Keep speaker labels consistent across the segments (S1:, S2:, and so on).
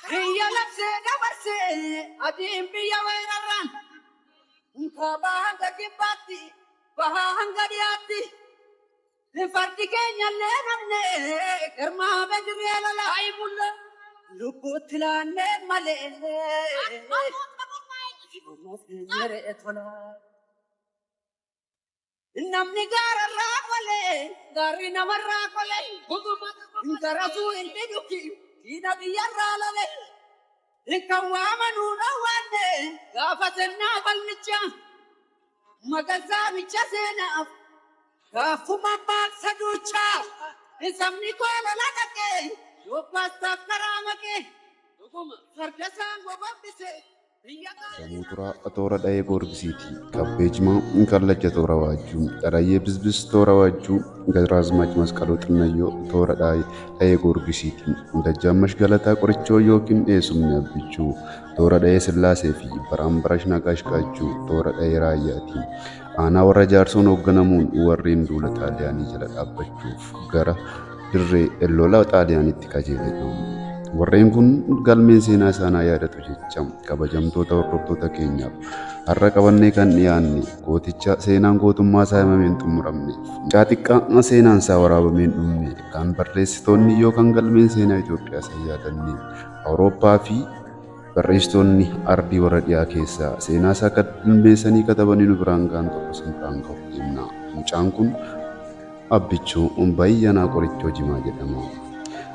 S1: Biyya labsee dabarsee adiin biyya weerarraan kaabaa hanga kibbaatti bahaa hanga dhiyaatti fardi keenya illee namne girmaa bediree lolaa bulla lubbuutti laannee malee tola. Namni gaararraa qolee gaarri namarraa qolee garasuu hin dhiduki diina biyyarraa lolee kan waamanuu dhowwaanne gaafa sennaa balmicha magasaa micha seenaaf gaafuma maaksa duuchaa sabni koo lola dhaqee yobbaastaaf karaa maqee farda isaan gogombise.
S2: Gamoo Turaa toora dha'ee Goorgisiiti. Qabbee Jimaa Kallacha toora Waajjuu. Dharayyee Bisbis toora Waajjuu. Garaazmaach Masqaluu Xinnayyoo toora dha'ee Goorgisiiti. Dajjaammash Galataa Qorichoo yookiin Eessumni Abbichuu toora dha'ee Sillaasee fi Baraambarash Nagaash Qaachuu toora dha'ee Raayyaati. Aanaa warra jaarsoon hoogganamuun warreen duula Xaaliyaanii jala dhaabbachuuf gara dirree lola Xaaliyaanitti qajeeledha. Warreen kun galmeen seenaa isaanaa yaadatu jecha kabajamtoota hordoftoota keenyaaf har'a qabannee kan dhiyaanne gooticha seenaan gootummaa isaa himamee hin xumuramne mucaa xiqqaa seenaan isaa waraabamee hin dhumne kan barreessitoonni yookaan galmeen seenaa Itoophiyaa isa yaadanne Awurooppaa fi barreessitoonni ardii warra dhiyaa keessaa seenaa isaa galmeessanii katabanii nu biraan ga'an tokko isin biraan ga'uuf deemna. Mucaan kun Abbichuu Bayyanaa Qorichoo Jimaa jedhama.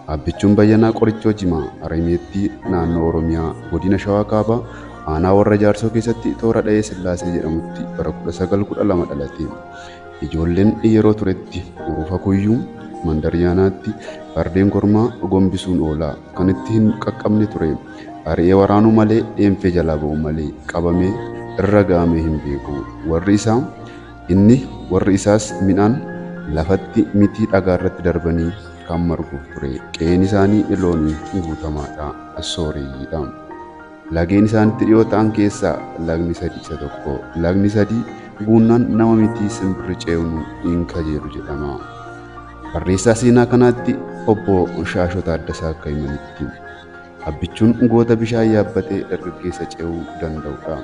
S2: Abbichuun Bayyanaa Qorichoo Jimaa Rimeetti naannoo Oromiyaa godina Shawaa Kaabaa aanaa warra Jaarsoo keessatti toora dha'ee Sillaasee jedhamutti bara 1912 dhalate. Ijoolleen yeroo turetti urufa kuyyuu mandariyaanaatti fardeen kormaa gombisuun oolaa kan itti hin qaqqabne ture. Ari'ee waraanuu malee dheenfee jalaa ba'u malee qabamee irra ga'amee hin beeku. Warri isaa inni warri isaas midhaan lafatti mitii dhagaa irratti darbanii kan marguuf ture. Qe'een isaanii looniin guutamaadha. Sooreyyiidha. Lageen isaanitti dhiyoo ta'an keessaa lagni sadii isa tokko. Lagni sadii guunnaan nama mitii simbirri ce'uun hin kajeelu jedhama. Barreessaa seenaa kanaatti obbo Shaashoo Taaddasaa akka himanitti Abbichuun goota bishaan yaabbatee dargaggeessa ce'uu danda'udha.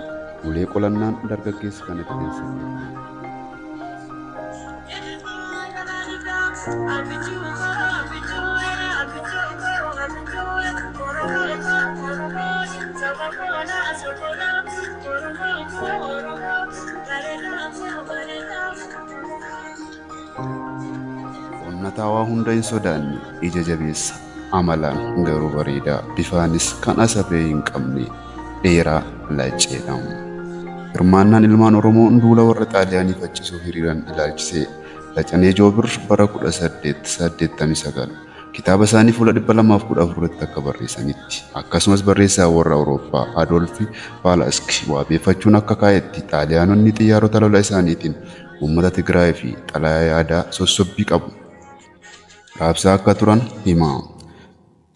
S2: Ulee qolannaan dargaggeessi kan ittiin sirnatu. Onnataa waa hunda hin sodaanne ija jabeessa amalaan garuu bareedaa bifaanis kan asafee hin qabne dheeraa lacceedha. Hirmaannaan ilmaan Oromoo duula warra Xaaliyaanii faccisuuf hiriiran ilaalchisee Lacanee Joobir bara 1889 kitaaba isaanii fuula 214 irratti akka barreessanitti akkasumas barreessaa warra Awurooppaa Adolfi Paalask waabeeffachuun akka kaa'etti Xaaliyaanonni xiyyaarota lola isaaniitiin uummata Tigraay fi xalayaa yaadaa sossobbii qabu raabsaa akka turan hima.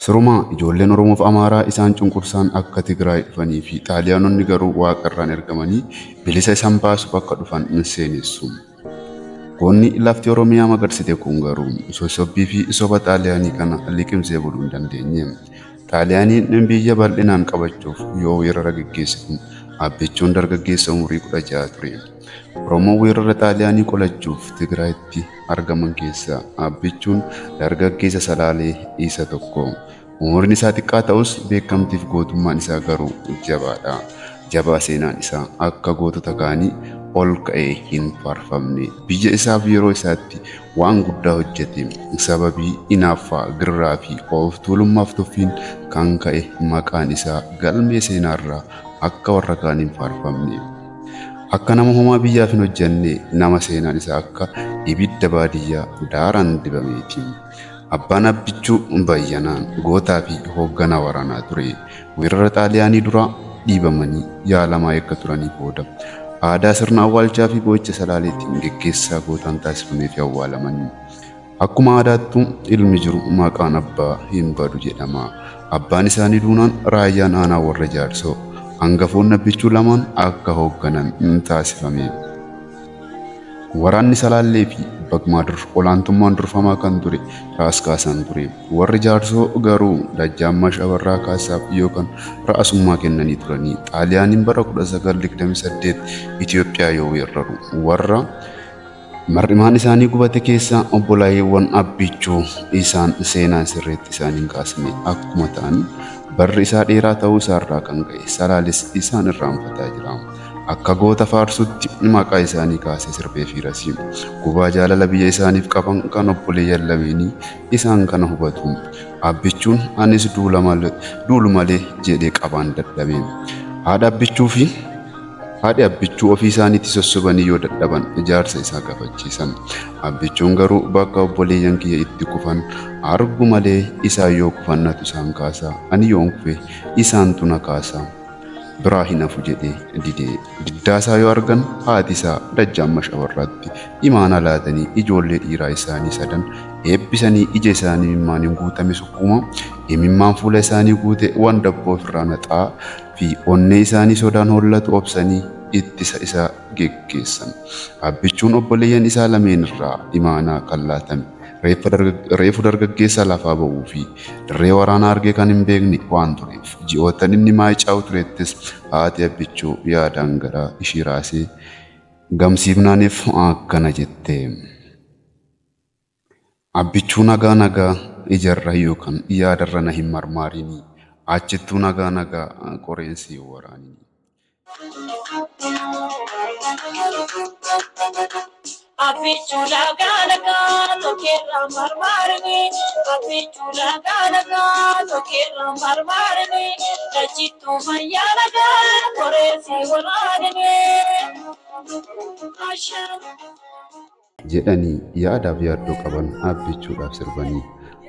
S2: Sirumaa ijoolleen Oromoof Amaaraa isaan cunqursaan akka Tigraay dhufanii fi Xaaliyaanonni garuu waaqarraan ergamanii bilisa isaan baasuuf akka dhufan hin seenessu. Goonni lafti Oromiyaa magarsite kun garuu sossobbii fi soba Xaaliyaanii kana liqimsee buluu hin dandeenye. Xaaliyaaniin biyya bal'inaan qabachuuf yoo weerara geggeessitu Abbichuun dargaggeessa umurii 16 ture. Oromoon weerara Xaaliyaanii qolachuuf Tigraayitti argaman keessaa Abbichuun dargaggeessa Salaalee isa tokko. Umuriin isaa xiqqaa ta'us beekamtiif gootummaan isaa garuu jabaadha. Jabaa seenaan isaa akka gootota kaanii ol ka'ee hin faarfamne. Biyya isaaf yeroo isaatti waan guddaa hojjete. Sababii inaaffaa, girraa fi of tuulummaaf tuffiin kan ka'e maqaan isaa galmee seenaarraa akka warra kaanii hin faarfamne. Akka nama homaa biyyaaf hin hojjenne nama seenaan isaa akka ibidda baadiyyaa daaraan dibameeti. Abbaan Abbichuu Bayyanaan gootaa fi hoogganaa waraanaa ture. Weerara Xaaliyaanii dura dhiibamanii yaalamaa erga turanii booda aadaa sirna awwaalchaa fi boo'icha Salaaleetiin geggeessaa gootaan taasifamee fi awwaalamanii. Akkuma aadaattu ilmi jiru maqaan abbaa hin badu jedhama. Abbaan isaanii duunaan raayyaan aanaa warra jaarsoo hangafoonni Abbichuu lamaan akka hoogganan taasifame. Waraanni Salaallee fi Bagmaadur olaantummaan durfamaa kan ture Raas Kaasaan ture. Warri Jaarsoo garuu Dajjaammash Abarraa Kaasaaf yookaan ra'asummaa kennanii turanii. Xaaliyaaniin bara 1928 Itoophiyaa yoo weeraru warra mar'imaan isaanii gubate keessaa obbolaayeewwan Abbichuu isaan seenaan sirriitti isaan hin kaasne akkuma ta'an barri isaa dheeraa ta'uu isaarraa kan ka'e Salaalis isaan irraanfataa jira. Akka goota faarsutti maqaa isaanii kaasee sirbee fiirasi. Gubaa jaalala biyya isaaniif qaban kan obboleeyyan lameenii isaan kana hubatu. Abbichuun anis duulu malee jedhee qabaan dadhabe. Haadha Abbichuu fi haadhi Abbichuu ofii isaaniitti sossobanii yoo dadhaban jaarsa isaa gaafachiisan. Abbichuun garuu bakka obboleeyyan kiyya itti kufan argu malee isaan yoo kufan natu isaan kaasa, ani yoon kufe isaantu na kaasa, biraa hin hafu jedhee dide. Diddaa isaa yoo argan haati isaa Dajjaammash Abarraatti imaanaa laatanii ijoollee dhiiraa isaanii sadan eebbisanii ija isaanii imimmaaniin guutame sukkuuma, imimmaan fuula isaanii guute wandabboo ofirraa naxaa fi onnee isaanii sodaan hollatu obsanii ittisa isaa geggeessan. Abbichuun obboleeyyan isaa lameen irraa imaanaa kan laatame reefu dargaggeessa lafaa ba'uu fi dirree waraanaa argee kan hin beekne waan tureef ji'oottan inni Maayicaaw turettis haati Abbichuu yaadaan garaa ishii raasee gamsiifnaaniif akkana jette. Abbichuu nagaa nagaa ijarra yookaan yaadarra na hin marmaarini. Achittuu nagaa nagaa qoreensi hin waraanini.
S1: Abbichuu nagaa nagaa tokkeerra marmaarini. Abbichuu nagaa nagaa tokkeerra marmaarini. Dachittuu fayyaa nagaa qoreensi waraanini. Ashaan.
S2: Jedhanii yaadaaf yaaddoo qaban Abbichuudhaaf sirbanii.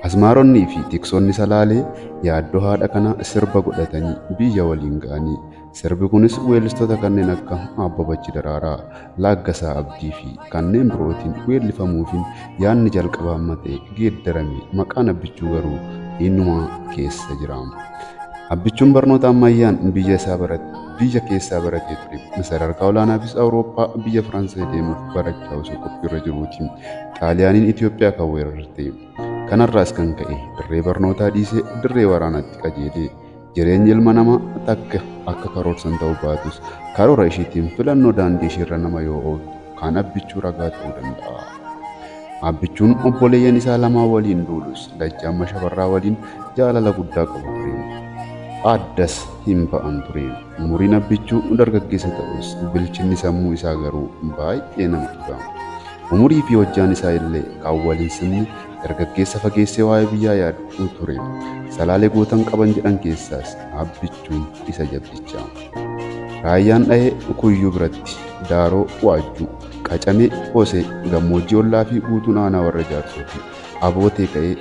S2: Asmaaronnii fi tiksoonni Salaalee yaaddoo haadha kanaa sirba godhatanii biyya waliin ga'anii. Sirbi kunis weellistoota kanneen akka Abbabachi Daraaraa, Laaggasaa Abdii fi kanneen birootiin weellifamuufiin yaadni jalqabaa amma ta'e geeddarame maqaan Abbichuu garuu inuma keessa jira. Abbichuun barnoota ammayyaan biyya isaa barate biyya keessaa baratee ture. Sadarkaa olaanaafis Awurooppaa biyya Faransaay deemuuf barachaa osoo qophiirra jiruuti Xaaliyaaniin Itoophiyaa kan weerarte. Kanarraas kan ka'e dirree barnootaa dhiisee dirree waraanaatti qajeele. Jireenyi ilma namaa takka akka karoorsan ta'uu baatus karoora ishiitiin filannoo daandii ishiirra nama yoo ooltu kan Abbichuu ragaa ta'uu danda'a. Abbichuun obboleeyyan isaa lamaa waliin duulus Dajjaamma Shabarraa waliin jaalala guddaa qabu ture. Addas hin ba'an ture. Umuriin Abbichuu dargaggeessa ta'us bilchinni sammuu isaa garuu baay'ee nama dhiba. Umurii fi hojjaan isaa illee kan wal hin simne dargaggeessa fageessee waa'ee biyyaa yaadu ture. Salaalee gootan qaban jedhan keessaas Abbichuun isa jabdicha. Raayyaan dhahee Kuyyuu biratti Daaroo Waajjuu, Qacamee Hosee, gammoojjii ollaa fi guutuun aanaa warra Jaarsoo fi Abootee ka'ee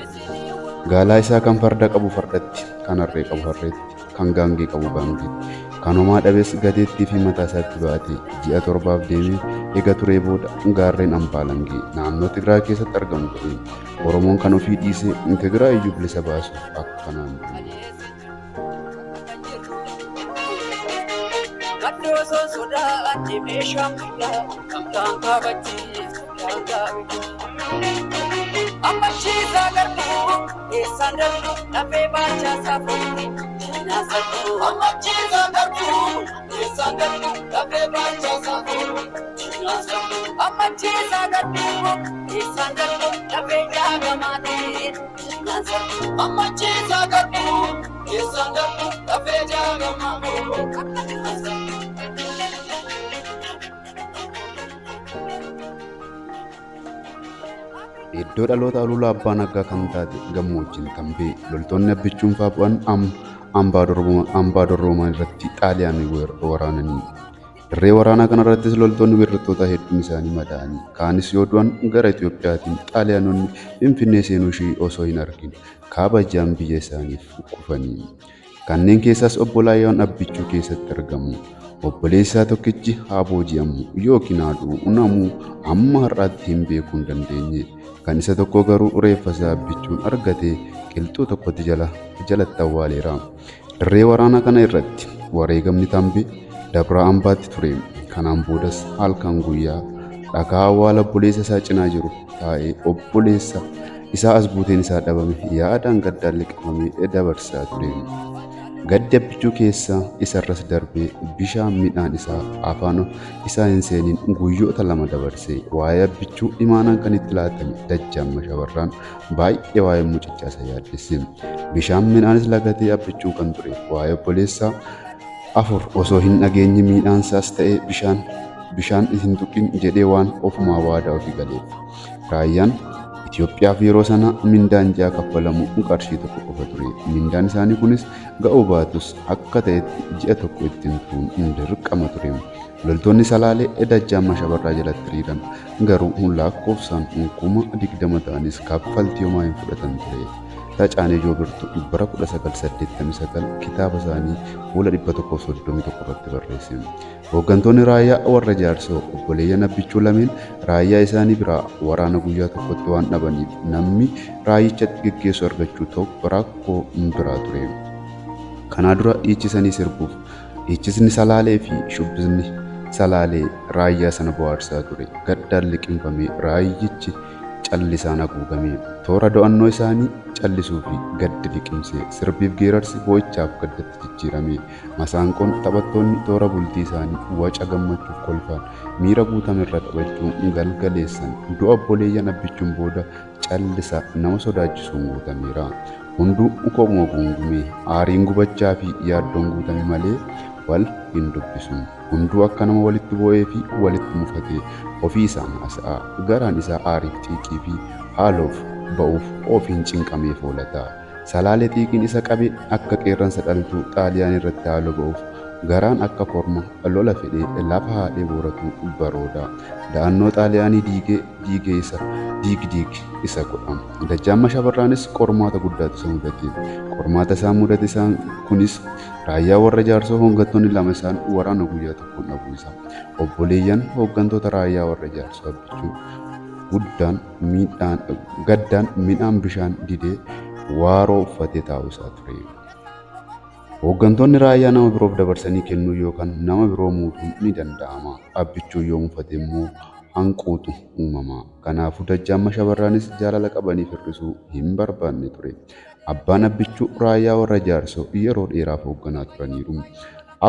S2: gaalaa isaa kan farda qabu fardatti, kan harree qabu harreetti, kan gaangee qabu gaangeetti, kan homaa dhabes gateettii fi mataa isaatti baatee ji'a torbaaf deemee ega turee booda gaarreen Ambaalangee naannoo Tigraay keessatti argamu ga'e. Oromoon kan ofii dhiisee Tigraay iyyuu bilisa baasuuf akkanaan duule.
S1: Gaddoo osoo sodaanne meeshaa ammayyaa gamtaan kaabachiif gamtaan kaabichaa. Ammachiisaa garbuu eessaan darbu lafee baachaa saafuutti diinaa sarbuu. Ammachiisaa garbuu eessaan darbu lafee baachaa saafuutti diinaa sarbuu. Ammachiisaa garbuu eessaan darbu lafee jaagamaatiin diinaa sarbuu. Ammachiisaa garbuu eessaan darbu lafee jaagamaatiin diinaa sarbuu.
S2: Iddoo dhaloota Aluulaa Abbaa Naggaa kan taate gammoojjiin Tambee loltoonni Abbichuun faa bu'an hambaa dorroomaa irratti Xaaliyaanii waraananii. Dirree waraanaa kanarrattis loltoonni weerartoota hedduun isaanii madaa'anii kaanis yoo du'an gara Itoophiyaatiin Xaaliyaanonni Finfinnee seenuu ishii osoo hin argin kabajaan biyya isaaniif kufanii. Kanneen keessaas obbolaayyaan Abbichuu keessatti argamu. Obboleessaa tokkichi haa booji'amu yookiin haa du'u namuu hamma har'aatti hin beekuu hin dandeenye. Kan isa tokko garuu reeffa isaa Abbichuun argatee qilxuu tokkotti jalatti awwaaleera. Dirree waraanaa kana irratti Wareegamni Tambee Dabra Ambaatti ture. Kanaan boodas halkan guyyaa dhakaa awwaala obboleessa isaa cinaa jiru taa'ee obboleessa isaa as buuteen isaa dhabame yaadaan gaddaan liqimfamee dabarsaa ture. Gaddi Abbichuu keessa isarras darbee bishaan midhaan isaa afaan isaa hin seeniin guyyoota 2 dabarse. Waa'ee Abbichuu imaanaan kan itti laatame Dajjaamma Shabarraan baay'ee waa'ee mucichaa isa yaaddesse. Bishaan midhaanis lagatee Abbichuu kan ture waa'ee obboleessaa 4 osoo hin dhageenye miidhaansaas ta'e bishaan bishaan hin tuqin jedhee waan ofumaa waadaa ofii galeef. Raayyaan Itoophiyaaf yeroo sana mindaan ji'aa kaffalamu qarshii 1 qofa ture. Mindaan isaanii kunis ga'uu baatus akka ta'etti ji'a tokko ittiin turuun dirqama ture. Loltoonni Salaalee Dajjaamma Shabarraa jalatti hiriiran garuu lakkoofsaan 20,000 ta'anis kaffaltii homaa hin fudhatan ture. Tacaanee Joobirtu bara 1989 kitaaba isaanii fuula 131 irratti barreesse. Hooggantoonni raayyaa warra Jaarsoo obboleeyyan Abbichuu lameen raayyaa isaanii biraa waraana guyyaa tokkotti waan dhabaniif namni raayyichatti geggeessu argachuu tokko rakkoo biraa ture. Kanaa dura dhiichisanii sirbuuf dhiichisni Salaalee fi shubbisni Salaalee raayyaa sana bohaarsaa ture. Gaddaan liqimfamee raayyichi callisaan haguugame. Toora do'annoo isaanii callisuu fi gaddi liqimse. Sirbiif geerarsi boo'ichaaf gaddatti jijjiirame. Masaanqoon taphattoonni toora bultii isaanii waca gammachuuf kolfaan miira guutamerra taphachuu galgaleessan. Du'a obboleeyyan Abbichuun booda callisa nama sodaachisuun guutameera. Hunduu kophuma guungume. Aariin gubachaa fi yaaddoon guutame malee wal hin dubbisu. Hunduu akka nama walitti boo'ee fi walitti mufatee ofii isaan hasa'a. Garaan isaa aariif xiiqii fi haaloof ba'uuf ofiin cinqamee foolata. Salaalee xiiqiin isa qabe akka qeerransa dhaltuu Xaaliyaan irratti haaloo ba'uuf garaan akka korma lola fedhee lafa haadhee booratu barooda. Da'annoo Xaaliyaanii diigee diigee isa diig diig isa godha. Dajjaamma Shabarraanis qormaata guddaatu isa mudate. Qormaata isaan mudate isaan kunis raayyaa warra Jaarsoo hooggantoonni lama isaan waraana guyyaa tokkoon dhabuu isaa. Obboleeyyan hooggantoota raayyaa warra Jaarsoo Abbichuu guddaan miidhaan gaddaan midhaan bishaan didee waaroo uffatee taa'uu isaa ture. Hooggantoonni raayyaa nama biroof dabarsanii kennuu yookaan nama biroo muuduun ni danda'ama. Abbichuun yoo mufate immoo hanquutu uumama. Kanaafuu Dajjaamma Shabarraanis jaalala qabaniif hir'isuu hin barbaanne ture. Abbaan Abbichuu raayyaa warra Jaarsoo yeroo dheeraaf hoogganaa turaniiru.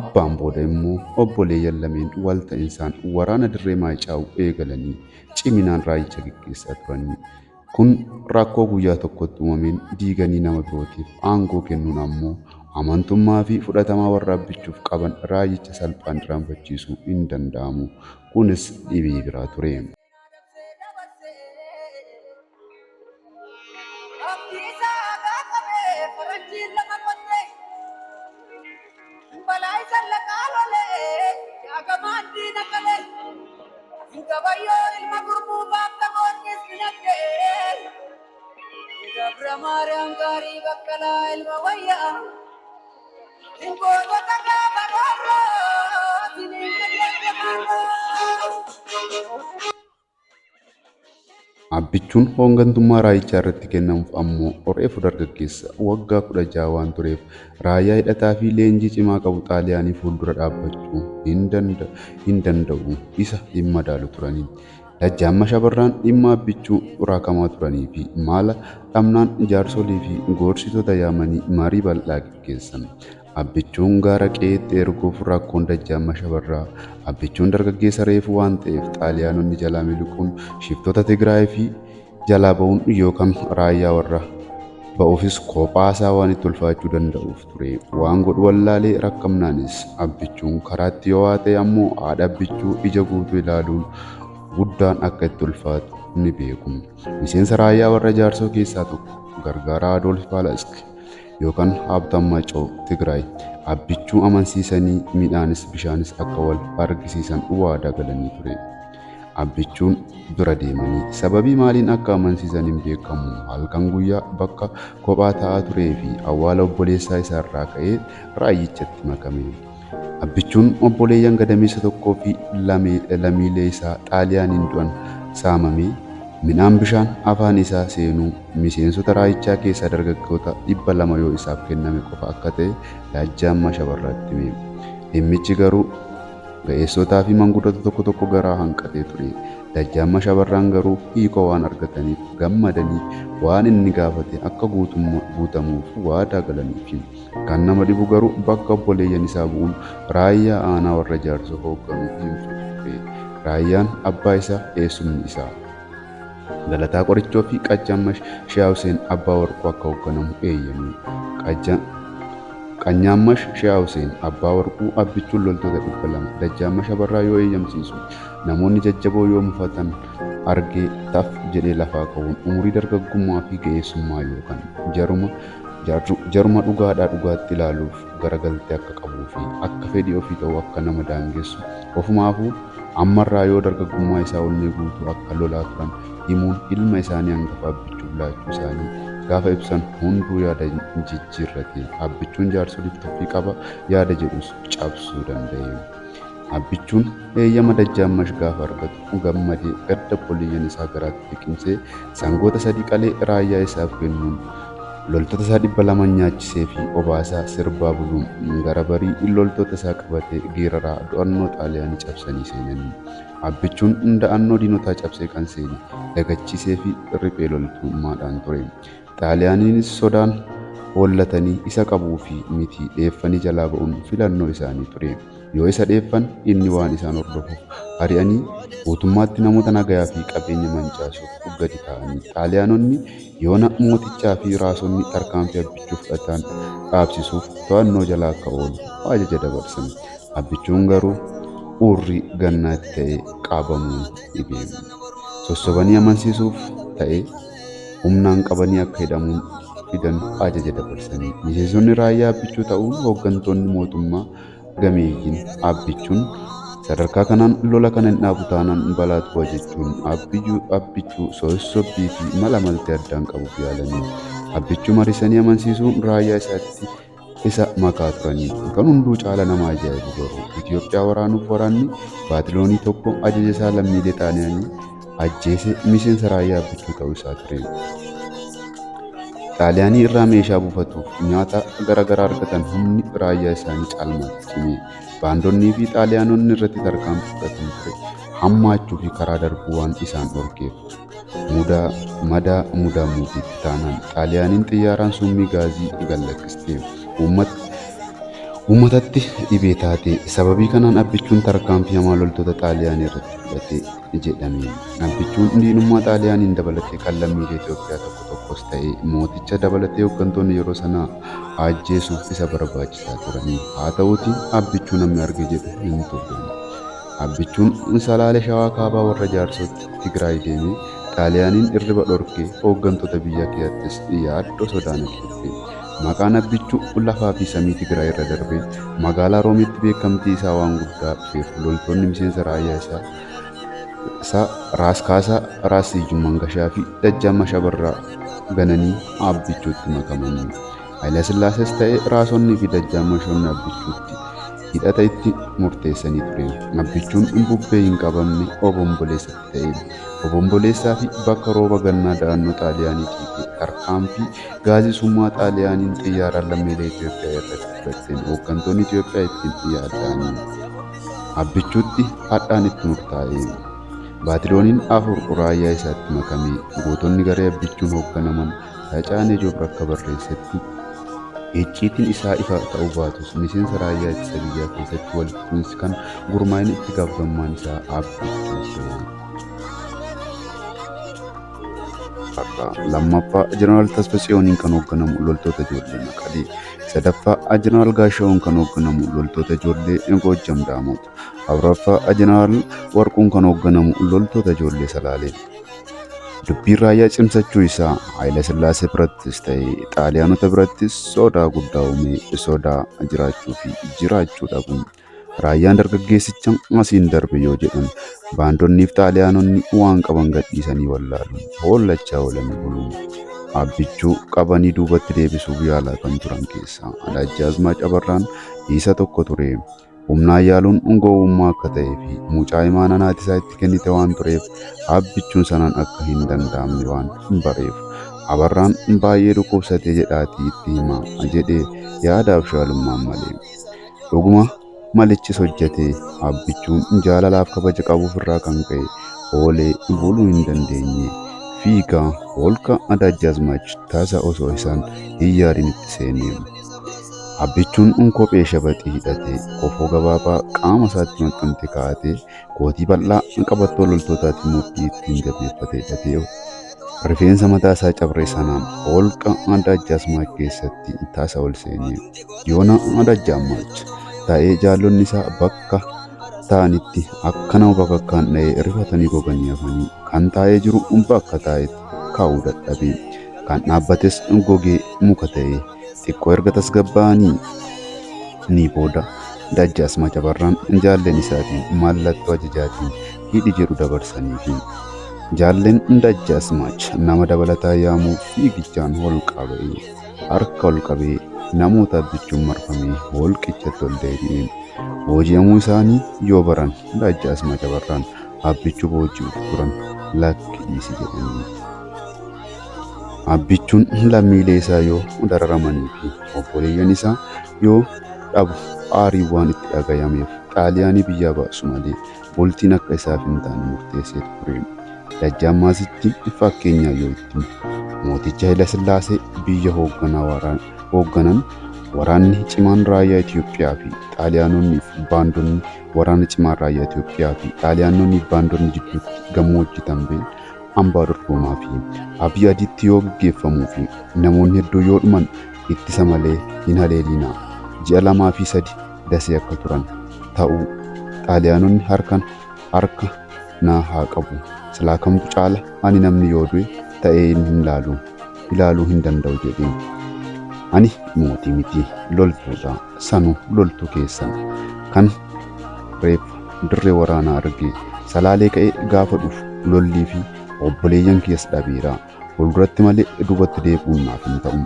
S2: Abbaan booda immoo obboleeyyan lameen walta'insaan waraana dirree Maayicaawu eegalanii ciminaan raayyicha geggeessaa turanii. Kun rakkoo guyyaa tokkotti uumameen diiganii nama birootiif aangoo kennuun ammoo amantummaa fi fudhatamaa warra Abbichuuf qaban raayyicha salphaan irraanfachiisuu hin danda'amu. Kunis dhibee biraa ture.
S1: Gabayyoo ilma gurmuu baakka goonnis dinagdee. Gabra Maariyaam gaarii baqqalaa ilma wayyaa. Gootota gaafa roorroo siniin gaddeesse maarroo.
S2: Abbichuun hooggantummaa raayyichaa irratti kennamuuf ammoo reefu dargaggeessa waggaa 16 waan tureef raayyaa hidhataa fi leenjii cimaa qabu Xaaliyaanii fuuldura dhaabbachuu hin danda'u isa hin madaalu turanii. Dajjaamma Shabarraan dhimma Abbichuu raakamaa turanii fi maala dhabnaan jaarsolii fi gorsitoota yaamanii marii bal'aa geggeessan. Abbichuun gaara qe'eetti erguuf rakkoon Dajjaamma Shabarraa Abbichuun dargaggeessa reefuu waan ta'eef Xaaliyaanonni jalaa miliquun shiftoota Tigraay fi jalaa ba'uun yookaan raayyaa warra ba'uufis kophaasaa waan itti ulfaachuu danda'uuf ture. Waan godhu wallaalee rakkamnaanis Abbichuun karaatti yoo waa ta'e ammoo haadha Abbichuu ija guutuu ilaaluun guddaan akka itti ulfaatu ni beeku. Miseensa raayyaa warra Jaarsoo keessaa tokko gargaaraa Adolf Paalask yookaan Haabtaam Macoo Tigraay Abbichuu amansiisanii midhaanis bishaanis akka wal argisiisan waadaa galanii ture. Abbichuun bira deemanii sababii maaliin akka amansiisan hin beekamu halkan guyyaa bakka kophaa taa'aa turee fi awwaala obboleessaa isaarraa ka'ee raayyichatti makame. Abbichuun obboleeyyan gadameessa tokkoo fi lamiilee isaa Xaaliyaaniin du'an saamamee midhaan bishaan afaan isaa seenuu miseensota raayyichaa keessaa dargaggoota 200 yoo isaaf kenname qofa akka ta'e Dajjaamma Shabarraatti hime. Dhimmichi garuu ga'eessotaa fi manguddoota tokko tokko garaa hanqatee ture. Dajjaammash Abarraan garuu hiikoo waan argataniif gammadanii waan inni gaafate akka guutamuuf waadaa galaniifi. Kan nama dhibu garuu bakka obboleeyyan isaa bu'uun raayyaa aanaa warra Jaarsoo hoogganuu hin fedhu ture. Raayyaan abbaa isaa eessumni isaa. Galataa Qorichoo fi Qajjaammash Shiyaa Huseen Abbaa Warquu akka hoogganamu eeyyame. Qanyaammash Shiyaa Huseen Abbaa Warquu Abbichuun loltoota 200 Dajjaammash Abarraa yoo eeyyamsiisu namoonni jajjaboo yoo mufatan argee taf jedhee lafaa ka'uun umurii dargaggummaa fi ga'eessummaa yookaan jaruma dhugaadhaa dhugaatti ilaaluuf garagaltee akka qabuu fi akka fedhii ofii ta'uu akka nama daangessu ofumaafuu ammarraa yoo dargaggummaa isaa onnee guutuu akka lolaa turan himuun ilma isaanii hangafa Abbichuuf laachuu isaanii gaafa ibsan hunduu yaada jijjiirrate. Abbichuun jaarsoliif tuffii qaba yaada jedhus cabsuu danda'e. Abbichuun eeyyama Dajjaammash gaafa argatu gammadee gadda obboleeyyan isaa garaatti liqimsee sangoota 3 qalee raayyaa isaaf kennuun loltoota isaa 200 nyaachisee fi obaasaa sirbaa buluun gara barii loltoota isaa qabatee geeraraa do'annoo Xaaliyaanii cabsanii seenanii. Abbichuun da'annoo diinotaa cabsee kan seene dagachiisee fi riphee loltummaadhaan ture. Xaaliyaaniinis sodaan hollatanii isa qabuu fi miti dheeffanii jalaa ba'uun filannoo isaanii ture. Yoo isa dheeffan inni waan isaan hordofuuf ari'anii guutummaatti namoota nagayaa fi qabeenya mancaasuuf gadi ta'anii. Xaaliyaanonni yoona mootichaa fi raasonni tarkaanfii Abbichuu fudhatan dhaabsisuuf to'annoo jala akka oolu ajaja dabarsan. Abbichuun garuu urri gannaatti ta'ee qabamuun dhibee. Sossobanii amansiisuuf ta'ee humnaan qabanii akka hidhamuun fidan ajaja dabarsanii. Miseensonni raayyaa Abbichuu ta'uun hooggantoonni mootummaa gameeyyiin Abbichuun sadarkaa kanaan lola kana hin dhaabu taanaan balaatu bu'a jechuun Abbichuu sossobbii fi mala maltee addaan qabuuf yaalanii. Abbichuu marisanii amansiisuun raayyaa isaatti isa makaa turanii. Kan hunduu caala nama ajaa'ibu garuu Itoophiyaa waraanuuf waraanni baatiloonii tokko ajaja isaa lammiilee Xaaliyaanii ajjeese miseensa raayyaa Abbichuu ta'uu isaa ture. Xaaliyaanii irraa meeshaa buufatuuf nyaata garaagaraa argatan humni raayyaa isaanii caalmaatti cime. Baandonnii fi Xaaliyaanonni irratti tarkaanfii fudhatan ture. Hammaachuu fi karaa darbuu waan isaan dhorkeef. Mudaa madaa mudaa muufiitti taanaan Xaaliyaaniin xiyyaaraan summii gaazii gallakkiste. Uummatatti dhibee taate. Sababii kanaan Abbichuun tarkaanfii hamaa loltoota Xaaliyaanii irratti fudhate jedhame. Abbichuun diinummaa Xaaliyaaniin dabalatee kan lammiilee Itoophiyaa tokko tokkos ta'e mooticha dabalatee hooggantoonni yeroo sanaa ajjeesuuf isa barbaachisaa turanii. Haa ta'uutii Abbichuu namni arge jedhu hin turre. Abbichuun Salaale Shawaa Kaabaa warra Jaarsootti Tigraay deemee Xaaliyaaniin irriba dhorkee hooggantoota biyya keessattis yaaddoo sodaa naqee ture. Maqaan Abbichuu lafaa fi samii Tigraay irra darbee magaalaa Roomitti beekamtii isaa waan guddaa dhufeef loltoonni miseensa raayyaa isaa Raas Kaasaa, Raas Siyyum Mangashaa fi Dajjaammash Abarraa gananii Abbichuutti makamanii. Hayilasillaasees ta'e raasonnii fi Dajjaammashoonni Abbichuutti hidhata itti murteessanii ture. Abbichuun bubbee hin qabamne obomboleessatti ta'e. Obomboleessaa fi bakka rooba gannaa da'annoo Xaaliyaanii diigee tarkaanfii gaazii summaa Xaaliyaaniin xiyyaaraan lammiilee Itoophiyaa irratti fudhatteen hooggantoonni Itoophiyaa ittiin yaadda'anii. Abbichuutti hadhaan itti murtaa'e. Baatilooniin 4 raayyaa isaatti makamee gootonni garee Abbichuun hoogganaman Tacaanee Joobir akka barreessetti icciitiin isaa ifa ta'uu baatus miseensa raayyaa ittisa biyyaa keessatti walitti bu'insi kan gurmaa'in itti gaafatamummaan isaa Abbichuu ture. Lammaffaa Jeneraal Tasfatsiyooniin kan hoogganamu loltoota ijoollee Maqalee. Sadaffaa Jeneraal Gaashaa'uun kan hoogganamu loltoota ijoollee Goojjam Daamoot. Afuraffaa Jeneraal Warquun kan hoogganamu loltoota ijoollee Salaalee. Dubbiin raayyaa cimsachuu isaa Hayilasillaasee birattis ta'e Xaaliyaanota birattis sodaa guddaa uumee sodaa jiraachuu fi jiraachuu dhabu. Raayyaan dargaggeessicha asiin darbe yoo jedhan baandonniif Xaaliyaanonni waan qaban gadhiisanii wallaaluun hollachaa oolanii bulu. Abbichuu qabanii duubatti deebisuuf yaalaa kan turan keessaa Dajjaazmaach Abarraan isa tokko ture. Humnaan yaaluun gowwummaa akka ta'ee fi mucaa imaanaa haati isaa itti kennite waan tureef Abbichuun sanaan akka hin danda'amne waan hin bareef. Abarraan baay'ee dhukkubsatee jedhaatii itti hima jedhee yaada abshaalummaan malee. Dhuguma Malichis hojjete. Abbichuun jaalalaaf kabaja qabuuf irraa kan ka'e oolee buluu hin dandeenye. Fiigaa holqa Dajjaazmaach tasa osoo isaan hin yaadin itti seene. Abbichuun kophee shabaxii hidhatee, kofoo gabaabaa qaama isaatti maxxante kaa'atee, kootii bal'aa qabattoo loltootaatiin mudhii ittiin jabeeffatee hidhatee rifeensa mataa isaa cabre sanaan holqa Dajjaazmaach keessatti tasa ol seene. Yoona Dajjaazmaach ta'ee jaallonni isaa bakka ta'anitti akka nama bakakkaan dha'ee rifatanii goganii hafanii kan taa'ee jiru bakka taa'etti kaa'uu dadhabe. Kan dhaabbates gogee muka ta'e. Xiqqoo erga tasgabbaa'anii ni booda Dajjaazmaach Abarraan jaalleen isaatiin mallattoo ajajaatiin hidhi jedhu dabarsaniifi. Jaalleen Dajjaazmaach nama dabalataa yaamuu fiigichaan holqaa ba'ee harka ol qabee namoota Abbichuun marfamee holqichatti ol deebi'e. Booji'amuu isaanii yoo baran Dajjaazmaach Abarraan Abbichuu booji'uuf turan lakki dhiisi jedhanii. Abbichuun lammiilee isaa yoo dararamanii fi obboleeyyan isaa yoo dhabu aarii waan itti dhagayameef Xaaliyaanii biyyaa baasu malee bultiin akka isaaf hin taane murteessee ture. Dajjaazmaachitti fakkeenyaa yoo itti mooticha Haayila Sillaasee biyya hoogganan waraanni cimaan raayyaa Itoophiyaa fi Xaaliyaanonnii fi baandonni waraana cimaan raayyaa Itoophiyaa fi Xaaliyaanonnii fi baandonni jidduutti gammoojjii Tambeen hambaa dorgomaa fi Abiy Adiitti yoo gaggeeffamuu fi namoonni hedduu yoo dhuman ittisa malee hin haleelinaa. Ji'a 2 fi 3 dasee akka turan ta'uu Xaaliyaanonni harka naa haa qabu. Silaa kamtu caala ani namni yoo du'e ta'ee hin ilaalu ilaaluu hin danda'u jedhee. Ani mootii miti loltuudha. Sanuu loltuu keessan kan reeffa dirree waraanaa arge Salaalee ka'ee gaafa dhufu lollii fi obboleeyyan kiyyas dhabeera. Fuulduratti malee duubatti deebi'uun naaf hin ta'u.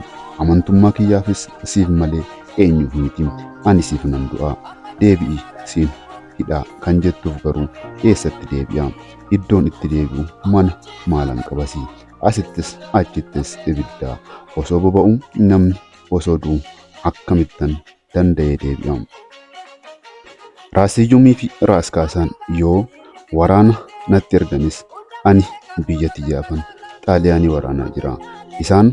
S2: Amantummaa kiyyaafis siif malee eenyuuf miti. Ani siif nan du'a. Deebi'i siin hidhaa kan jettuuf garuu eessatti deebi'a? Iddoon itti deebi'u mana maalan qabasi? Asittis achittis ibidda. Osoo boba'u namni osoo du'u akkamittan danda'ee deebi'a? Raasiyyumii fi Raas Kaasaan yoo waraana natti erganis ani biyya tiyyaafan Xaaliyaanii waraanaa jira. Isaan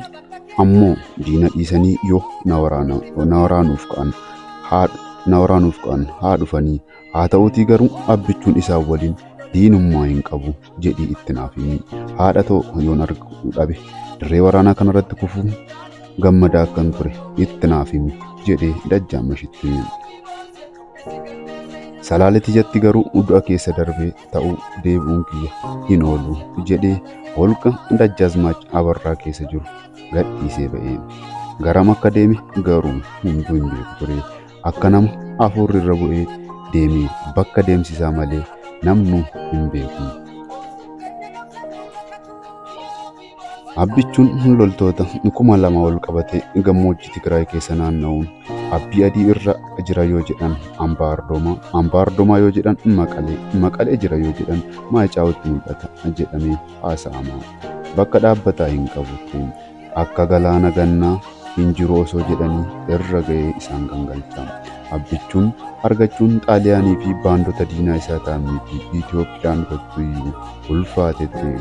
S2: ammoo diina dhiisanii yoo na waraanuuf ka'an haa dhufanii haa ta'uutii garuu Abbichuun isaan waliin diinummaa hin qabu jedhii itti naaf himi. Haadha too yoon argu dhabe dirree waraanaa kanarratti kufuu gammadaa akkan ture itti naaf himi jedhee Dajjaazmachitti hime. Salaalee tiyyatti garuu du'a keessa darbee ta'uu deebi'uun kiyya hin oolu jedhee holqa Dajjaazmaach Abarraa keessa jiru gadhiisee ba'e. Garam akka deeme garuu hunduu hin beeku ture. Akka nama hafuurri irra bu'ee deemee bakka deemsisaa malee namnuu hin beeku. Abbichuun loltoota 2000 ol qabatee gammoojjii Tigraay keessa naanna'uun Abbii Adii irra jira yoo jedhan Hambaa Ardoomaa, Hambaa Ardoomaa yoo jedhan Maqalee, Maqalee jira yoo jedhan Maayicaawutti mul'ata jedhamee haasa'ama. Bakka dhaabbataa hin qabu ture. Akka galaana gannaa hin jiru osoo jedhanii irra ga'ee isaan gangalcha. Abbichuun argachuun Xaaliyaanii fi baandota diinaa isaa ta'an miti Itoophiyaan iyyuu ulfaatee ture.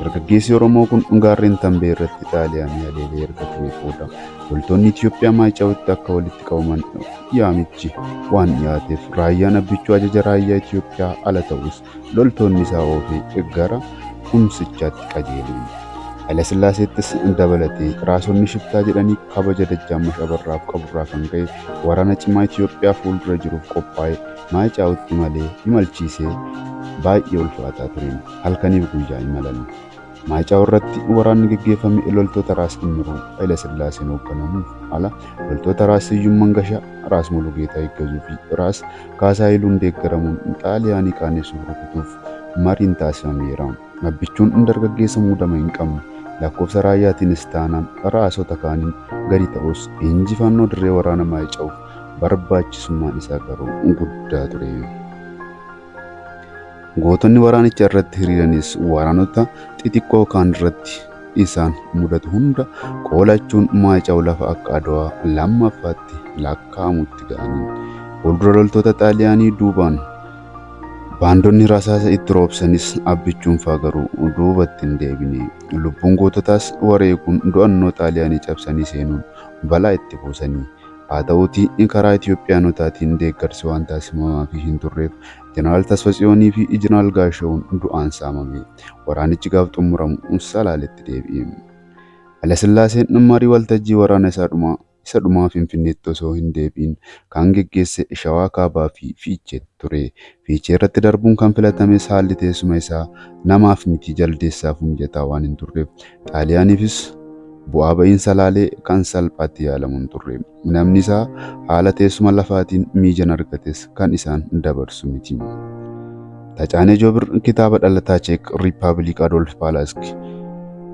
S2: Dargaggeessi Oromoo kun gaarreen Tambee irratti Xaaliyaanii haleelee erga ture booda loltoonni Itoophiyaa Maayicaawutti akka walitti qabaman yaamichi waan dhiyaateef raayyaan Abbichuu ajaja raayyaa Itoophiyaa ala ta'us loltoonni isaa oofee gara kumsichaatti qajeele. Hayilesillaaseettis dabalatee raasonni shiftaa jedhanii kabaja Dajjaazmaach Abarraaf qaburraa kan ka'e waraana cimaa Itoophiyaa fuuldura jiruuf qophaa'e Maayicaawutti malee imalchiisee baay'ee ulfaataa ture. Halkaniif guyyaa imalan. Maayicaaw irratti waraanni geggeeffame loltoota Raas Immiruu Hayilasillaaseen hoogganamuuf ala loltoota Raas Siyyum Mangashaa, Raas Mulugeetaa Higgazuu fi Raas Kaasaa Hayiluun deeggaramuun Xaaliyaanii qaanessuuf rukutuuf mariin taasifameera. Abbichuun dargaggeessa muudama hin qabne lakkoofsa raayyaatiinis taanaan raasota kaaniin gadi ta'us injifannoo dirree waraana Maayicaawuf barbaachisummaan isaa garuu guddaa ture. Gootonni waraanicha irratti hiriiranis waraanota xixiqqoo kaan irratti isaan mudatu hunda qolachuun Maayicaw lafa akka Adwaa lammaffaatti lakkaa'amutti ga'anii. Fuuldura loltoota Xaaliyaanii duubaan baandonni rasaasa itti roobsanis Abbichuun faa garuu duubatti hin deebine. Lubbuun goototaas wareeguun do'annoo Xaaliyaanii cabsanii seenuun balaa itti buusanii. Haa ta'uutii karaa Itoophiyaanotaatiin deeggarsi waan taasifamaafii hin turreef Jeneraal Tasfatsiyoonii fi Jeneraal Gaashawuun du'aan saamame. Waraanichi gaaf xumuramu Salaaletti deebi'e. Hayilasillaaseen marii waltajjii waraana isaa dhumaa isa dhumaa Finfinneetti osoo hin deebi'in kan geggeesse Shawaa Kaabaa fi Fiicheetti ture. Fiichee irratti darbuun kan filatames haalli teessuma isaa namaaf miti jaldeessaafuu mijataa waan hin turreef Xaaliyaaniifis bu'aa ba'iin Salaalee kan salphaatti yaalamu hin turre. Namni isaa haala teessuma lafaatiin miijan argates kan isaan dabarsu miti. Tacaanee Joobir kitaaba dhalataa Cheek Riippaabilik Adolf Paalaski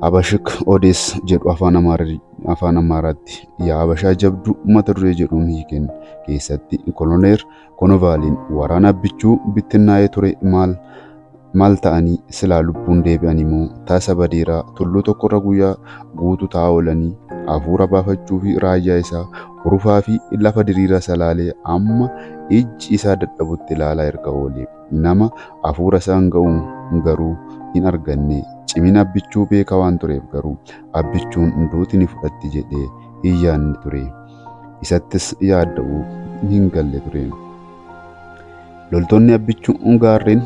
S2: Habashik Odees jedhu afaan Amaaraatti Yaa Habashaa Jabduu mata duree jedhuun hiiken keessatti Koloneer Konovaaliin waraana Abbichuu bittinnaa'ee ture maal maal ta'anii silaa lubbuun deebi'an immoo tasa badeeraa tulluu tokkorra guyyaa guutuu taa'aa oolanii hafuura baafachuu fi raayyaa isaa hurufaa fi lafa diriiraa Salaalee amma ijji isaa dadhabutti ilaalaa erga oole nama hafuura isaan ga'u garuu hin arganne. Cimina Abbichuu beekaa waan tureef garuu Abbichuun duuti ni fudhatti jedhee hin yaadne ture. Isattis yaadda'uu hin galle ture. Loltoonni Abbichuu gaarreen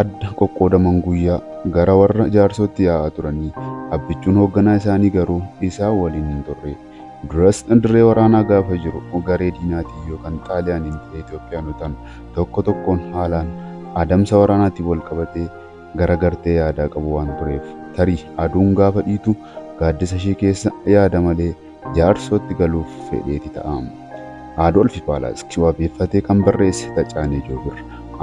S2: adda qoqqoodaman guyyaa gara warra Jaarsootti yaa'aa turanii. Abbichuun hoogganaa isaanii garuu isaan waliin hin turre. Duras dirree waraanaa gaafa jiru garee diinaatiin yookaan Xaaliyaaniin ta'e Itoophiyaanotaan tokko tokkoon haalaan adamsa waraanaatiin wal qabatee garagartee yaadaa qabu waan tureef tarii aduun gaafa dhiitu gaaddisa ishee keessa yaada malee Jaarsootti galuuf fedheeti ta'a. Adolf Paalaski wabeeffatee kan barreesse Tacaanee Joobir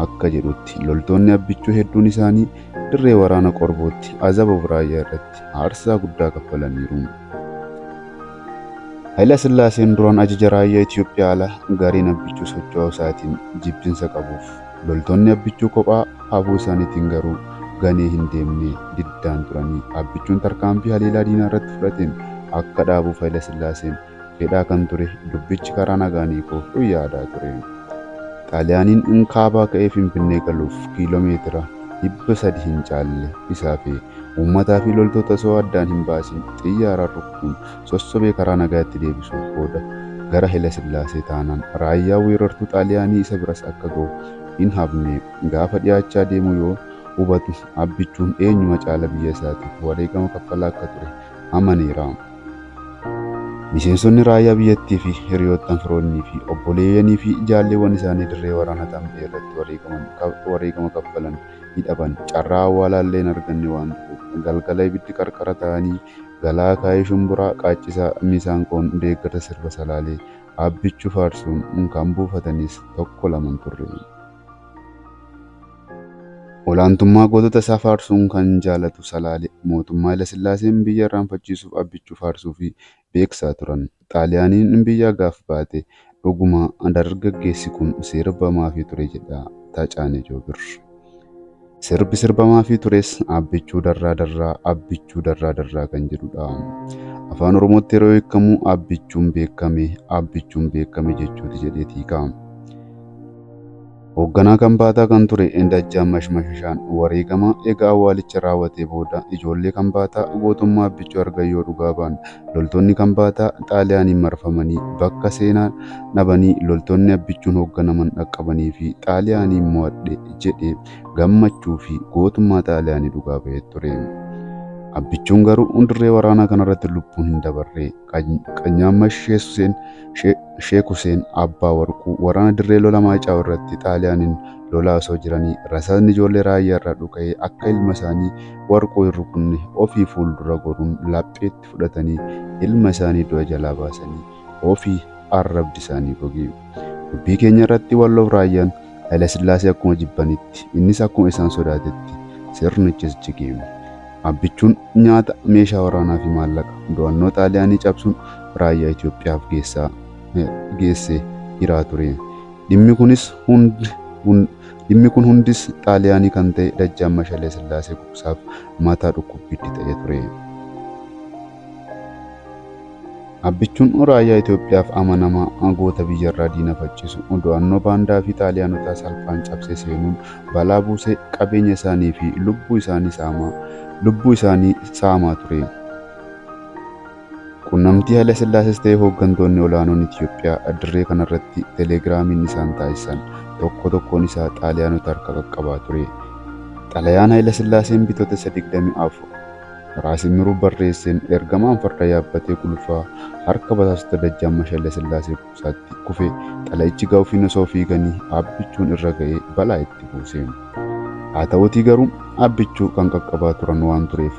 S2: akka jedhutti loltoonni Abbichuu hedduun isaanii dirree waraana Qorbootti Azaboof raayyaa irratti aarsaa guddaa kaffalaniiru. Hayila Sillaaseen duraan ajaja raayyaa Itoophiyaa ala gareen Abbichuu socho'uu isaatiin jibbinsa qabuuf loltoonni Abbichuu kophaa hafuu isaaniitiin garuu ganee hin deemne diddaan turanii Abbichuun tarkaanfii haleelaa diinaa irratti fudhateen akka dhaabuuf Hayila Sillaaseen fedhaa kan ture dubbichi karaa nagaan hiikuuf yaadaa ture. Xaaliyaaniin kaabaa ka'ee Finfinnee galuuf kiiloo meetira 300 hin caalle isaa fi uummataa fi loltoota osoo addaan hin baasin xiyyaaraan rukutuun sossobee karaa nagaatti deebisuuf booda gara Hayila Sillaasee taanaan raayyaa weerartuu Xaaliyaanii isa biras akka ga'u hin hafne. Gaafa dhiyaachaa deemu yoo hubatu Abbichuun eenyuma caala biyya isaatiif wareegama kaffalaa akka ture amaneera. Miseensonni raayyaa biyyattii fi hiriyoottan firoonnii fi obboleeyyanii fi jaalleewwan isaanii dirree waraana Tambee irratti wareegama kaffalan ni dhaban. Carraa awwaalaa illee hin arganne waan tureef galgala ibiddi qarqara ta'anii galaa kaayee shumburaa qaaccisaa misaanqoon deeggarsa sirba Salaalee Abbichuu faarsuun kan buufatanis tokko lama hin turre. Olaantummaa gootota isaa faarsuun kan jaalatu Salaale mootummaa Hayilasillaaseen biyya irraanfachiisuuf Abbichuu faarsuu fi beeksisaa turan. Xaaliyaaniin biyyaa gaaf baate dhuguma dargaggeessi kun sirbamaafii ture jedha Tacaanee Joobir. Sirbi sirbamaafii tures Abbichuu darraa darraa, Abbichuu darraa darraa kan jedhudha. Afaan Oromootti yeroo hiikamu Abbichuun beekame, Abbichuun beekame jechuuti jedhee hiika. Hoogganaa Kambaataa kan ture Dajjaazmaach Mashashaan wareegama eega awwaalicha raawwatee booda ijoollee Kambaataa gootummaa Abbichuu argan yoo dhugaa ba'an loltoonni Kambaataa Xaaliyaaniin marfamanii bakka seenaa dhabanii loltoonni Abbichuun hoogganaman dhaqqabanii fi Xaaliyaaniin mo'adhe jedhee gammachuu fi gootummaa Xaaliyaanii dhugaa ba'ee ture. Abbichuun garuu dirree waraanaa kanarratti lubbuun hin dabarre. Qanyaammash Sheek Huseen Abbaa Warquu waraana dirree lola Maayicaaw irratti Xaaliyaaniin lolaa osoo jiranii rasaasni ijoollee raayyaa irraa dhuka'ee akka ilma isaanii Warquu hin rukunne ofii fuuldura goruun lapheetti fudhatanii ilma isaanii du'a jalaa baasanii ofii arrabdi isaanii goge. Dubbii keenya irratti Walloof raayyaan Hayilasillaasee akkuma jibbanitti innis akkuma isaan sodaatetti sirnichis jige. Abbichuun nyaata, meeshaa waraanaa fi maallaqa do'annoo Xaaliyaanii cabsuun raayyaa Itoophiyaaf geesse hiraa ture. Dhimmi kunis hundi dhimmi kun hundis Xaaliyaanii kan ta'e Dajjaazmaach Hayilasillaasee Gugsaaf mataa dhukkubbiitti ta'ee ture. Abbichuun raayyaa Itoophiyaaf amanamaa goota biyyarraa diina faccisu do'annoo baandaa fi Xaaliyaanotaa salphaan cabsee seenuun balaa buusee qabeenya isaanii fi lubbuu isaanii saamaa ture. Qunnamtii Haayile Sillaasees ta'ee hooggantoonni olaanoon Itoophiyaa dirree kanarratti teeleegiraamiin isaan taasisan tokko tokkoon isaa Xaaliyaanota harka qaqqabaa ture. Xalayaan Haayile Sillaaseen Bitootessa 24 Raas Immiruu barreesseen ergamaan farda yaabbatee gulufaa harka basaastota Dajjaammash Haayile Sillaasee Kuusaatti kufe xalayichi ga'uufiin osoo fiiganii Abbichuun irra ga'ee balaa itti buuse. Haa ta'uutii garuu Abbichuu kan qaqqabaa turan waan tureef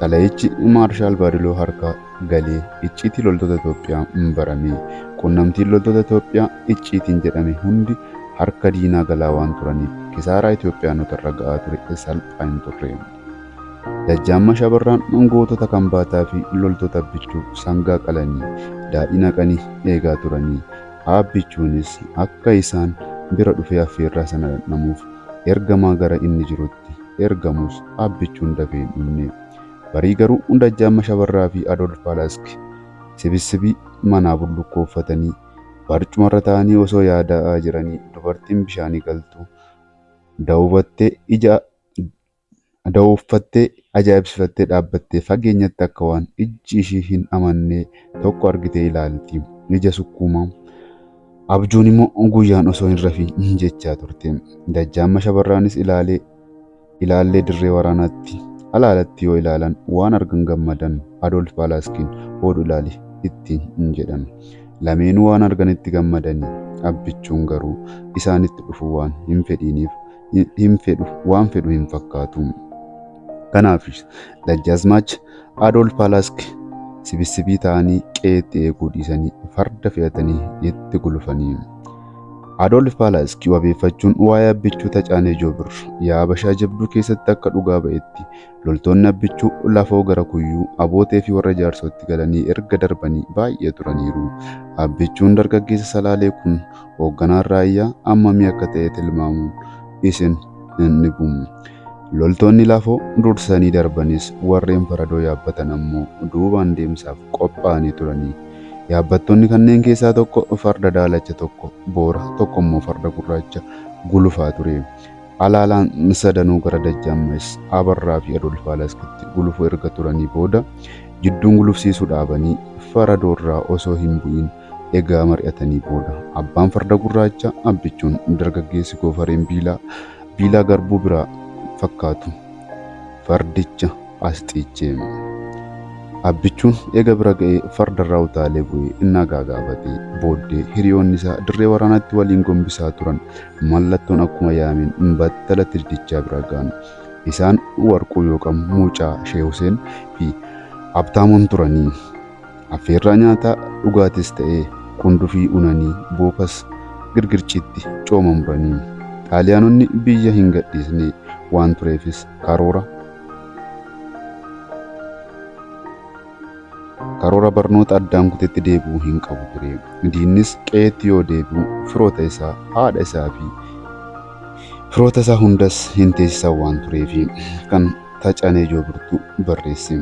S2: xalayichi Maarshaal Baadiloo harka galee icciitii loltoota Itoophiyaa barame. Qunnamtiin loltoota Itoophiyaa icciitiin jedhame hundi harka diinaa galaa waan turaniif kisaaraa Itoophiyaanota irra ga'aa ture salphaa hin turre. Dajjaammash Abarraan gootota Kambaataa fi loltoota Abbichuu sangaa qalanii daadhii naqanii eegaa turanii. Abbichuunis akka isaan bira dhufee affeerraa sana dhandhamuuf ergamaa gara inni jirutti ergamus Abbichuun dafee hin dhufne. Barii garuu Dajjaammash Abarraa fi Adoolf Paalask sibissibii manaa bullukkoo uffatanii barcumarra taa'anii osoo yaada'aa jiranii dubartiin bishaanii galtu dawwattee ija da'ooffattee ajaa'ibsiifattee dhaabbattee fageenyatti akka waan ijji ishii hin amannee tokko argitee ilaalti. Ija sukkuumaa abjuun immoo guyyaan osoo hin rafiin jechaa turte. Dajjaammash Abarraanis ilaalee ilaallee dirree waraanaatti alaalatti yoo ilaalan waan argan gammadan Adoolf Paalaskiin hoodhu ilaali ittiin jedhan. Lameenuu waan arganitti gammadanii Abbichuun garuu isaanitti dhufuu waan hin fedhiiniif hin fedhu waan fedhu hin fakkaatu. Kanaafis Dajjaazmaach Adoolf Paalask sibisibii ta'anii qe'eetti eeguu dhiisanii farda fe'atanii itti gulufanii. Adoolf Paalask wabeeffachuun waa'ee Abbichuu Tacaanee Joobir yaa Habashaa jabduu keessatti akka dhugaa ba'etti loltoonni Abbichuu lafoo gara Kuyyuu Abootee fi warra Jaarsootti galanii erga darbanii baay'ee turaniiru. Abbichuun dargaggeessa Salaalee kun hoogganaan raayyaa ammamii akka ta'e tilmaamuun isin hin dhibu. Loltoonni lafoo dursanii darbanis warreen faradoo yaabbatan ammoo duubaan deemsaaf qophaa'anii turanii. Yaabbattoonni kanneen keessaa tokko farda daalacha tokko boora tokko immoo farda gurraacha gulufaa ture. Alaalaan sadanuu gara Dajjaammash Abarraa fi Adoolf Paalaskitti gulufuu erga turanii booda jidduun gulufsiisuu dhaabanii faradoorraa osoo hin bu'in egaa mari'atanii booda abbaan farda gurraacha Abbichuun dargaggeessi goofareen biilaa biilaa garbuu biraa fakkaatu fardicha as xiiche. Abbichuun eega bira ga'ee fardarraa utaalee bu'ee nagaa gaafate. Booddee hiriyoonni isaa dirree waraanaatti waliin gombisaa turan mallattoon akkuma yaameen battalatti didichaa bira ga'an. Isaan Warquu yookaan Muucaa Shee Huseen fi Abtaamoon turanii. Affeerraa nyaataa dhugaatis ta'ee qundufii unanii bookas girgirciitti cooma muranii. Xaaliyaanonni biyya hin gadhiisne waan tureefis karoora barnoota addaan kutetti deebi'uu hin qabu ture. Diinnis qe'eetti yoo deebi'u firoota isaa, haadha isaa fi firoota isaa hundas hin teessisan waan tureefi kan Tacanee Joobirtuu barreesse.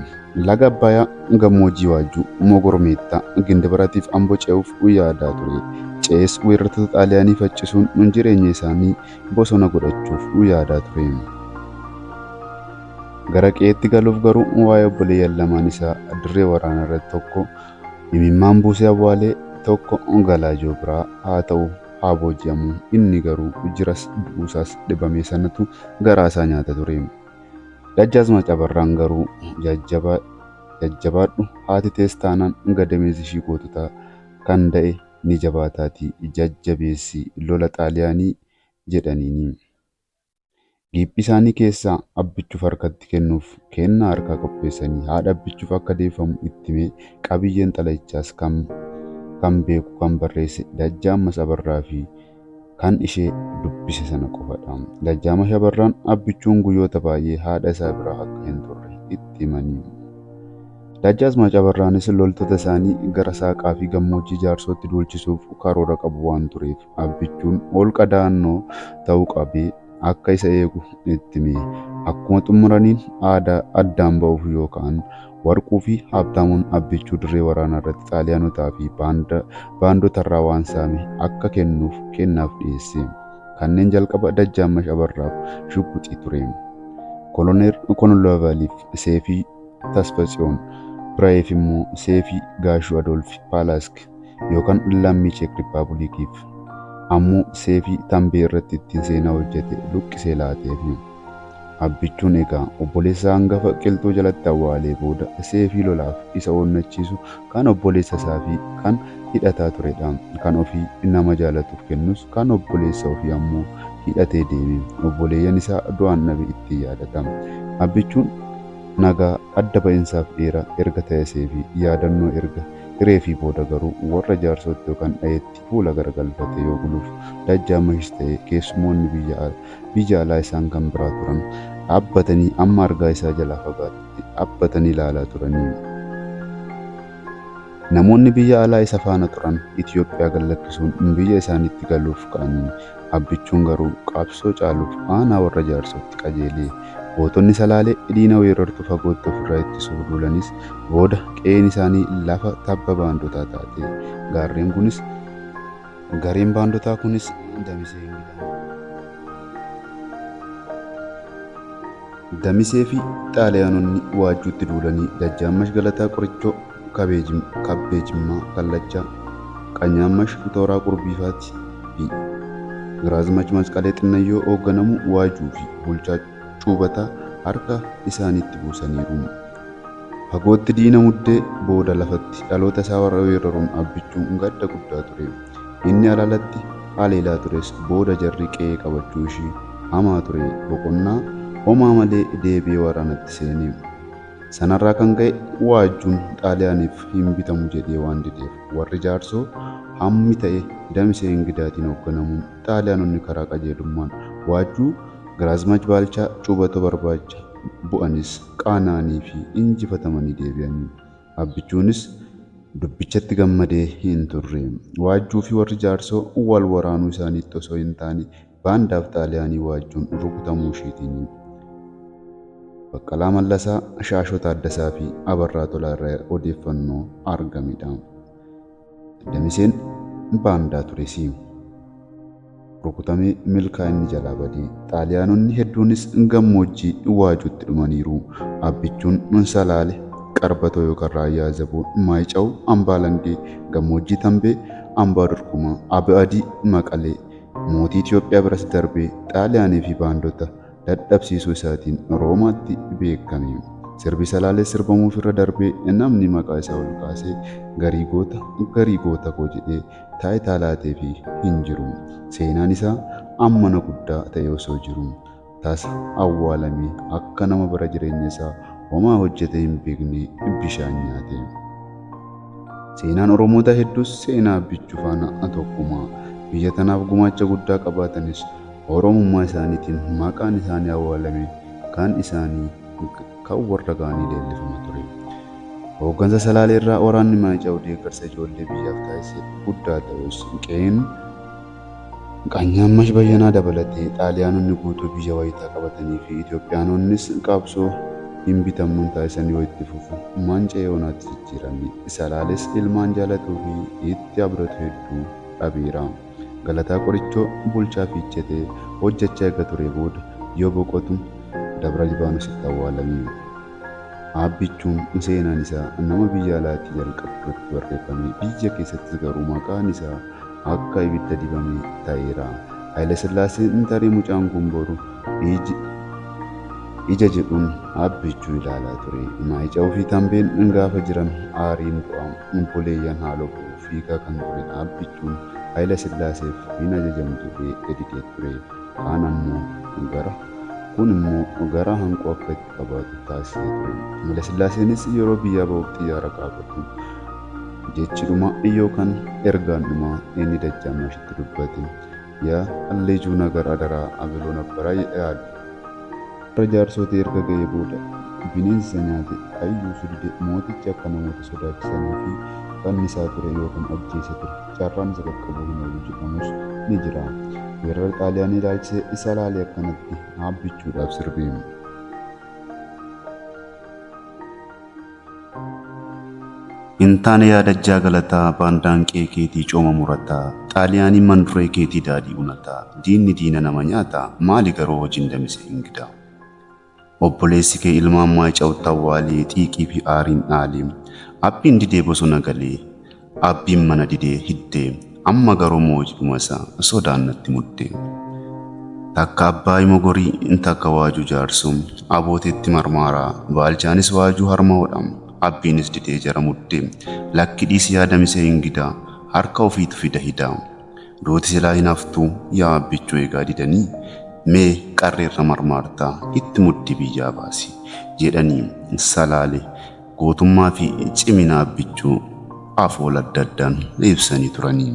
S2: Laga Abbayaa, gammoojjii Waajjuu, Mogor Meettaa, Gindabaratiif Ambo ce'uuf yaadaa ture. Ce'ees weerartoota Xaaliyaanii faccisuun jireenya isaanii bosona godhachuuf yaadaa ture. Gara qe'eetti galuuf garuu waa'ee obboleeyyan lamaan isaa dirree waraanaa irratti tokko imimmaan buusee awwaalee tokko galaa Joobiraa haa ta'u haa booji'amu inni garuu jiras du'uusaas dhibame sanatu garaasaa nyaata ture. Dajjaazmaach Abarraan garuu jajjabaadhu haati tees taanaan gadameessi ishii goototaa kan da'e ni jabaataatii jajjabeessi lola Xaaliyaanii jedhaniini. Giiphii isaanii keessaa Abbichuuf harkatti kennuuf kennaa harkaa qopheessanii haadha Abbichuuf akka deeffamu itti himee qabiyyeen xalayichaas kan beeku kan barreesse Dajjaammas Abarraa fi kan ishee dubbise sana qofadha. Dajjaamash Abarraan Abbichuun guyyoota baay'ee haadha isaa biraa akka hin turre itti himanii. Dajjaazmaach Abarraanis loltoota isaanii gara Saaqaa fi gammoojjii Jaarsootti duulchisuuf karoora qabu waan tureef Abbichuun holqa da'annoo ta'uu qabee Akka isa eegu itti hime. Akkuma xumuraniin aadaa addaan ba'uuf yoo ka'an Warquu fi Habtaamuun Abbichuu dirree waraanaa irratti Xaaliyaanotaa fi baandotarraa waan saame akka kennuuf kennaaf dhiyeesse. Kanneen jalqaba Dajjaammash Abarraaf shugguxii ture. Koloneel Konolovaliif seefii Tasfatsiyoon, Birayeef immoo seefii Gaashuu Adoolfi Paalaask yookaan lammii Cheek Rippaabulikiif ammoo seefii Tambee irratti ittiin seenaa hojjete luqqisee laateefi. Abbichuun egaa obboleessa hangafa qilxuu jalatti awwaalee booda seefii lolaaf isa onnachiisu kan obboleessa isaa fi kan hidhataa turedha. Kan ofii nama jaalatuuf kennus kan obboleessa ofii ammoo hidhatee deeme. Obboleeyyan isaa du'aan dhabe ittiin yaadata. Abbichuun nagaa adda ba'insaaf dheera erga ta'esee fi yaadannoo erga hireefii booda garuu warra Jaarsootti yookaan Dhayeetti fuula garagalfatee yoo gulufu Dajjaamashis ta'e keessummoonni biyya biyya alaa isaan kan biraa turan dhaabbatanii amma argaa isaa jalaa fagaatutti dhaabbatanii ilaalaa turanii. Namoonni biyya alaa isa faana turan Itiyoophiyaa gad lakkisuun biyya isaaniitti galuuf ka'anii Abbichuun garuu qabsoo caaluuf aanaa warra Jaarsootti qajeele. Gootonni Salaalee diina weerartuu fagootti ofirraa ittisuuf duulanis booda qe'een isaanii lafa tabba baandotaa taate. Gaarreen kunis Gareen baandotaa kunis Damisee Ingidaan. Damisee fi Xaaliyaanonni Waajjuutti duulanii Dajjaammash Galataa Qorichoo Kabbee Jimmaa Kallachaa Qanyaammash Tooraa Qurbiifaati fi Giraazmach Masqalee Xinnayyoo hoogganamu Waajuu fi Bulchaa Cuubataa harka isaaniitti buusaniiru. Fagootti diina muddee booda lafatti dhaloota isaa warra weeraruun Abbichuun gadda guddaa ture. Inni alaalatti haleelaa tures booda jarri qe'ee qabachuu ishii hamaa ture boqonnaa homaa malee deebi'ee waraanatti seene. Sanarraa kan ka'e Waajjuun Xaaliyaaniif hin bitamu jedhee waan dideef warri Jaarsoo hammi ta'e Damisee Ingidaatiin hoogganamuun Xaaliyaanonni karaa qajeelummaan Waajjuu Giraazmaach Baalchaa Cuubatoo barbaacha bu'anis qaana'anii fi injifatamanii deebi'ani. Abbichuunis dubbichatti gammadee hin turre. Waajjuu fi warri Jaarsoo wal waraanuu isaaniitti osoo hin taane baandaaf Xaaliyaanii Waajjuun rukutamuu ishiitiini. Baqqalaa Mallasaa, Shaashoo Taaddasaa fi Abarraa Tolaa irraa odeeffannoo argamedha. Damiseen baandaa turesi. Rukutamee milkaa'inni jalaa bade. Xaaliyaanonni hedduunis gammoojjii Waajuutti dhumaniiru. Abbichuun Salaale, Qarbatoo yookaan Raayyaa Azaboo, Maayicaw, Ambaalangee, Gammoojjii Tambee, Ambaa Durkumaa, Abi'adii, Maqalee, mootii Itoophiyaa biras darbee Xaaliyaanii fi baandota dadhabsiisuu isaatiin Roomaatti beekame. Sirbi Salaalees sirbamuuf irra darbee namni maqaa isaa ol kaasee garii goota, garii goota koo jedhee taayitaa laateefii hin jiru. Seenaan isaa ammana guddaa ta'ee osoo jiruu tasa awwaalamee akka nama bara jireenya isaa homaa hojjetee hin beeknee bishaan nyaate. Seenaan Oromoota hedduus seenaa Abbichuu faana tokkuma. Biyya tanaaf gumaacha guddaa qabaatanis Oromummaa isaaniitiin maqaan isaanii awwaalamee kan isaanii kan warra kaanii leellifama ture. Hooggansa Salaalee irraa waraanni Maayicaw deeggarsa ijoollee biyyaaf taasise guddaa ta'us qe'een Qanyaammash Bayyanaa dabalatee Xaaliyaanonni guutuu biyya wayitaa qabatanii fi Itoophiyaanonnis qabsoo hin bitamnuun taasisan yoo itti fufu manca'ee onaatti jijjiirame. Salaales ilmaan jaalatuu fi itti abdatu hedduu dhabeera. Galataa Qorichoo bulchaa Fiichee ta'ee hojjachaa erga turee booda yoo boqotu Dabra Libaanositti awwaalame. Abbichuun seenaan isaa nama biyya alaatii jalqaba irratti barreeffame, biyya keessattis garuu maqaan isaa akka ibidda dibame ta'eera. Hayilasillaaseen tarii mucaan kun boru ija jedhuun Abbichuu ilaalaa ture. Maayicaw fi Tambeen gaafa jiran aariin du'a obboleeyyan haaloo ba'uuf fiigaa kan ture Abbichuun Hayila Sillaaseef hin ajajamu jedhee didee ture. Kaan ammoo gara kun immoo garaa hanquu akka itti qabaatu taasisee ture. Hayila Sillaaseenis yeroo biyyaa ba'uuf xiyyaara kaafatu jechi dhumaa yookaan ergaan dhumaa inni Dajjaamaashitti dubbate Yaa Lijuu nagar adaraa abiloo nabbara yaadu. Warra Jaarsootii erga ga'ee booda bineensi isa nyaate ayyuusu dide mootichi akka namoota sodaachisanii fi Fannisaa ture yookaan ajjeese ture. Carraan isa qaqqabuu hin oolu jedhamus ni jira. Weerara Xaaliyaanii ilaalchisee Salaalee akkanatti Abbichuudhaaf sirbe. Hin taane yaa dajjaa galataa baandaan qe'ee keetii cooma murataa Xaaliyaaniin manduree keetii daadhii unataa Diinni diina nama nyaata maali garuu hojiin Damisee Ingidaa Obboleessi kee ilmaan Maayicawutti awwaalee xiiqii fi aariin dhaalee Abbiin didee bosona galee Abbiin mana didee hiddee Amma garuu moo hojiidhuma isaa sodaan natti muddee Takka Abbaayi Mogorii takka Waajuu Jaarsoo Abooteetti marmaaraa Baalchaanis Waajuu harma hodha Abbiinis didee jara muddee Lakki dhiisi yaa Damisee Ingidaa Harka ofiitu fida hidaa Duuti silaa hin haftuu yaa Abbichuu egaa didanii mee qarreerra marmaartaa itti muddii biyyaa baasi jedhanii Salaale gootummaa fi cimina Abbichuu afoola adda addaan ibsanii turanii.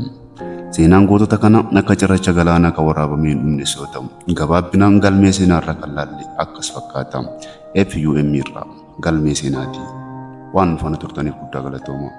S2: Seenaan gootota kana akka cirracha galaanaa kan waraabamee hin dhumnes yoo ta'u, gabaabbinaan galmee seenaarra kan laalle akkas fakkaata. FUM irraa galmee seenaati. Waan nu faana turtaniif guddaa galatoomaa.